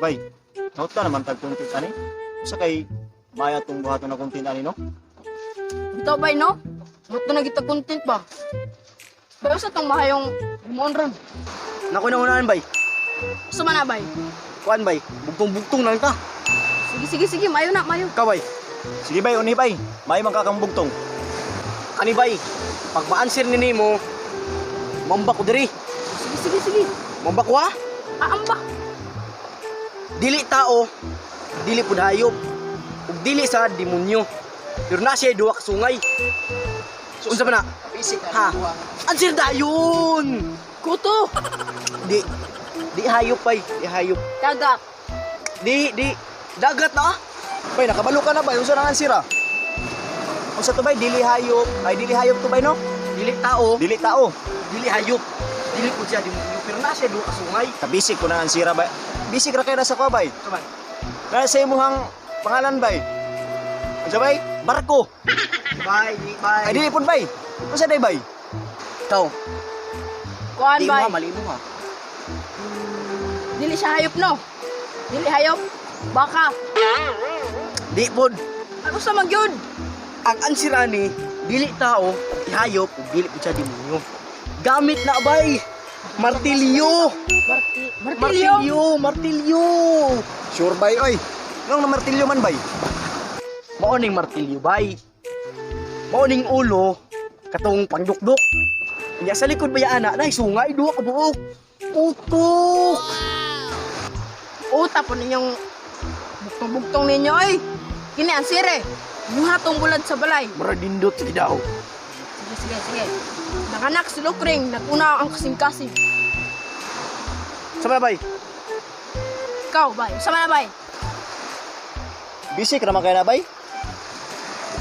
Bay, naot ka naman tag content ani. Usa kay maya tong buhaton na content ani, no? Bitaw bay, no? Ba't na kita content ba? Bay, usa tong mahayong himuon ron. Naku na unahan, bay. Usa man na, bay. Kuan, bay. Bugtong-bugtong na lang ta. Sige, sige, sige, mayo na, mayo. Ikaw, bay. Sige bay, uni bay. May man kakang bugtong. Kani, bay. Pag ma-answer ni nimo, mamba ko diri. Sige, sige, sige. Mamba ko ha? Aamba. Dili tao, dili pud hayop. Ug dili sa demonyo. Pero na siya duha ka sungay. Unsa man na? Basic. Ha? Answer dayon. Kuto. Di di hayop, bay, di hayop. Dagat. Di di dagat na ah. Bay, nakabalo ka na bay. Unsa nang ansira? Unsa to bay? Dili hayop. Ay, dili hayop to bay, no? Dili tao, Dili tao. dili hayop. Dili pud siya demonyo. Pero na siya duha ka sungay. Kabisik ko na ansira bay. Bisik ra kay na sa ko bay. Unsa man? Na sa imuhang pangalan bay. Unsa bay? Barko. Bay, di bay. Ay, dili pud bay. Unsa day bay? Ikaw, Kuan, di mo bay. ha, mali mo ha. Dili siya hayop, no? Dili hayop. Baka. Di pod. Ay, usa man gyud. Ang answer ani, dili tao, di hayop, ug dili pud siya demonyo. Gamit na bay. Martilyo. Martilyo. Martilyo, martilyo. Sure bay oy. Nung namartilyo man bay. Mao ning martilyo bay. Mao ning ulo katong pangdukduk. Nya sa likod ba ana nay sungay duha ka buok. Utok. Uta po ninyong bugtong-bugtong ninyo, ay. Kini ang sire. Muha tong bulad sa balay. Mura dindot sige daw. Sige, sige, sige. Nanganak si Lukring, naguna ang kasing-kasing. Sama na bay. Ikaw, bay. Sama na, bay. Bisik ra man kay na bay.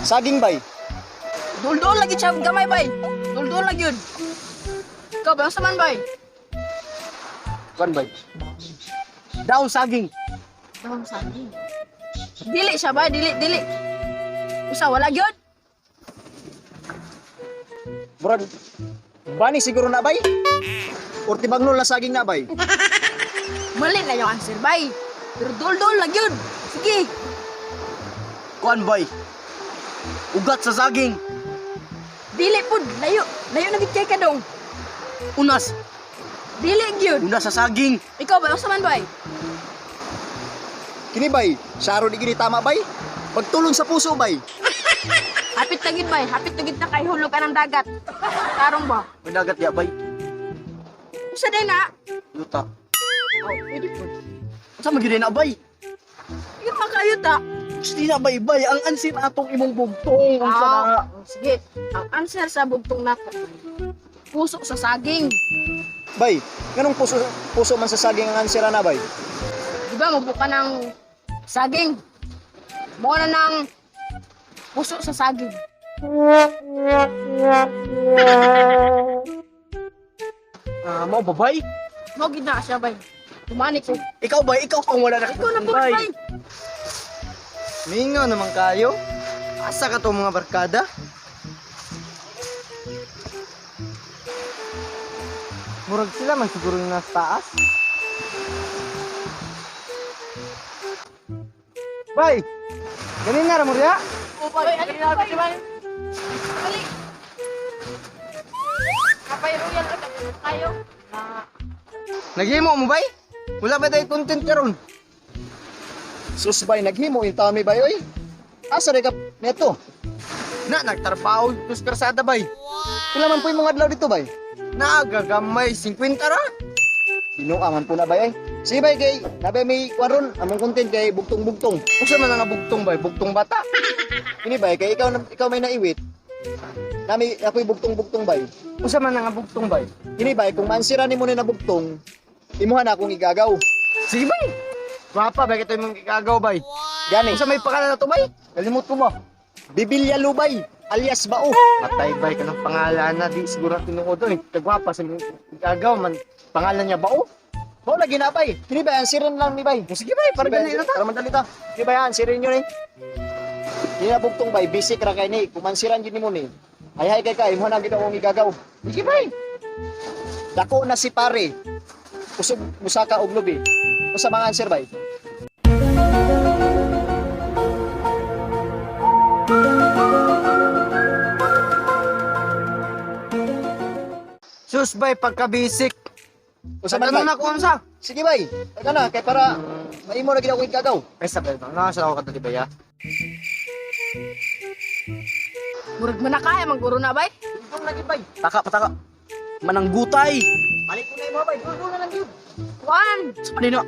Saging bay. Duldul lagi siya gamay, bay. Duldul lagi yun. Ikaw, bay. Sama bay. Kuan bay. Daw saging. Dahon saging. Dili siya, bay. Dili, dili. Usa, wala yun. Murag bani siguro na bay. Or tibagnol na saging na bay. Mali na yung answer, bay. Pero duldul lagi yun. Sige. Kuan bay. Ugat sa saging. Dili po. Layo. Layo na gid kay ka dong. Unas. Dili gyud. Unas sa saging. Ikaw, bay. Usa man, bay. Kini bay, saro di gini tama bay. Pagtulong sa puso bay. Hapit na gid, bay. Hapit na gid na kay hulog ka ng dagat. Tarong ba? May dagat ya bay. Usa din na. Yuta. Oh, pwede po. Unsa man gyud na bay? Yung makayo ta. Gusto na bay bay ang answer atong imong bugtong unsa na. Ah, sige. Ang answer sa bugtong nato. Puso sa saging. Bay, nganong puso puso man sa saging ang ansira na bay? Di ba, mabuka ng saging. Mo na ng puso sa saging. Ah, mao ba bay? Mo gid na siya, bay. Tumani ko. Ikaw bay, ikaw ang wala na. Ikaw na po, bay. Mingaw naman kayo. Asa ka to mga barkada? Murag sila man siguro yung nasa taas. Bay! Ganin na ramurya? Bay, ano na, bay? Balik. Kapay royal ka tayo. Ah, Naghimo mo bay? Wala ba tayo content karon? Sus bay, naghimo yung tami bay oy. Asa ray ka neto? Na nagtrabaho dito sa karsada bay. Pila man po yung mga adlaw dito bay? Nagagamay 50 ra. Binuang man po na bay ay. Sige bay kay nabay may kwaron among content kay bugtong-bugtong. Unsa man nga bugtong bay? Bugtong bata. Kini bay kay ikaw ikaw may naiwit. Nami ako'y bugtong-bugtong bay. Unsa man nga bugtong bay? Kini bay kung maansira nimo ni na bugtong, imuha na akong igagaw. Sige bay. Gwapa bay kito imong gigagaw bay. Gani, Unsa may pangalan na to bay? Kalimot ko ba? Bibilya Lubay alias Bao. Matay bay ka ng pangalan na di siguro tinuod oy. Kagwapa sa imong gagaw man pangalan niya ba oh? Mao lagi na bay. Kini bay ansiran lang ni bay. Sige bay, para Sige, bay, dali na ta. Para madali ta. Kini bay ansirin nyo ni. Kini na bugtong bay basic ra kay ni. Kung mansiran gyud nimo ni. Hay hay kay ka imuha na gyud akong igagaw. Sige bay. Dako na si pare. Usog musaka og lubi. Unsa mga answer bay? Sus bay, pagkabisik. Usa man Ano bay? na ko unsa? Sige bay. Taga na kay para maimo na gid ako igagaw. Ay sabay ba? Nasa ako kadto di ba ya? Murag man na kaya mangguro na bay. Itong lagi bay. Taka, pataka. Mananggutay. Balik ko na imo bay. Dul na lang yun. Kuan. Sa kanina.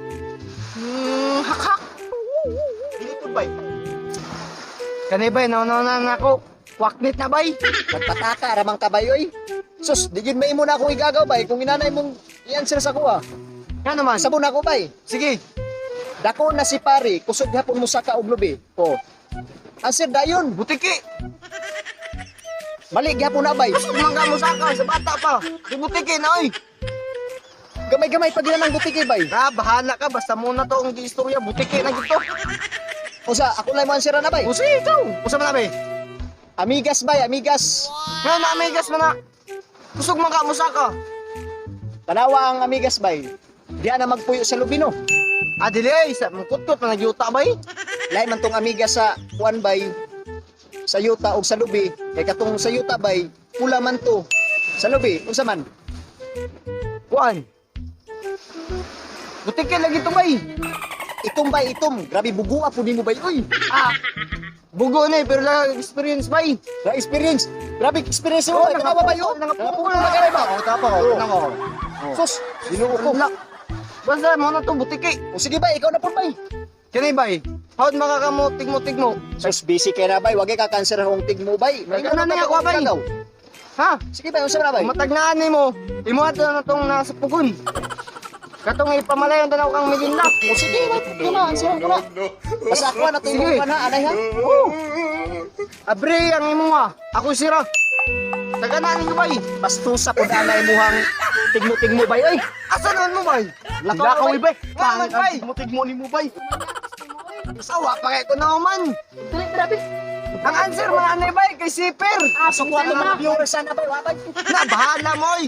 Hakhak. Dili pud bay. Kani bay, nauna na ako. Waknit na bay. Nagpataka ramang kabay oy. Sus, di gyud maimo na akong igagaw bay kung inanay mong i-answer sa kuha. Nga naman. Sabon ako bay. Sige. Dako na si pare, kusog gihapon mo saka og lubi. Oh. Answer dayon. Butiki. Mali gihapon na bay. Kusog man ka mo saka sa bata pa. Di butiki na oy. Gamay-gamay pag ang butiki bay. Ah, bahala ka basta muna to ang giistorya butiki na gito. Usa, ako lang mo answer na bay. O sige, ikaw. Usa man na bay. Amigas bay, amigas. Nga na amigas man na. Kusog man ka mo saka. Tanawa ang amigas bay. Diya na magpuyo sa lubino. Ah, dili ay sa mangkutkot man nagyuta bay. Lahi man tong amigas sa kuan bay sa yuta og sa lubi kay katong sa yuta bay pula man to. Sa lubi unsa man? Kuan. Butiki lagi to bay. Itom bay itom. Grabe bugua pud nimo bay oy. Ah. Bugo na eh, pero lang experience bay. Na experience. Grabe experience mo. Oh, Ay, tanawa bay oh. Nangapukol na kay ba? Oh, tapa ko. Oh. Tanawa ko. Sus, Ginoo ko. Wala. Basta mo na to butiki. O sige bay, ikaw na pud bay. Kani bay. Hawd makakamo tigmo-tigmo. Sus, busy kay na bay. Wagi ka cancer akong tigmo bay. Ay, ano na ako, bay? Ikaw. Ha? Sige bay, unsa man na bay? Matagnaan nimo. Imo ato na tong nasa pugon. Katong ipamalayon tanaw kang Melinda. O sige, bay, problema, answer ko na. Basta ako na Sige. tuyo pa na anay ha. Oh. Abre ang imo ha. Ako sira. Taganaan ko bay. Bastusa pud anay muhang tigmo-tigmo bay oy. Asa naman mo bay? Lakaw Lakaw, bay. bay. Nga man bay. Tigmo-tigmo ni mo bay. Sawa pa kay ko na man. Dali grabe. Ang answer man anay bay kay Siper. Ah, Pasok ko ato mga viewers sana bay, wa bay. Na bahala mo oy.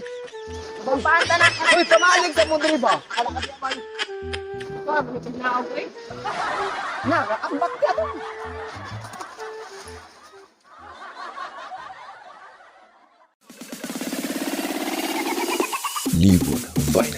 Pampaan ta na. Uy, pamalig sa mo diri ba? Ala ka diya, bay. Kuan, na ako eh. Na, ambak ka to. Libon Vice.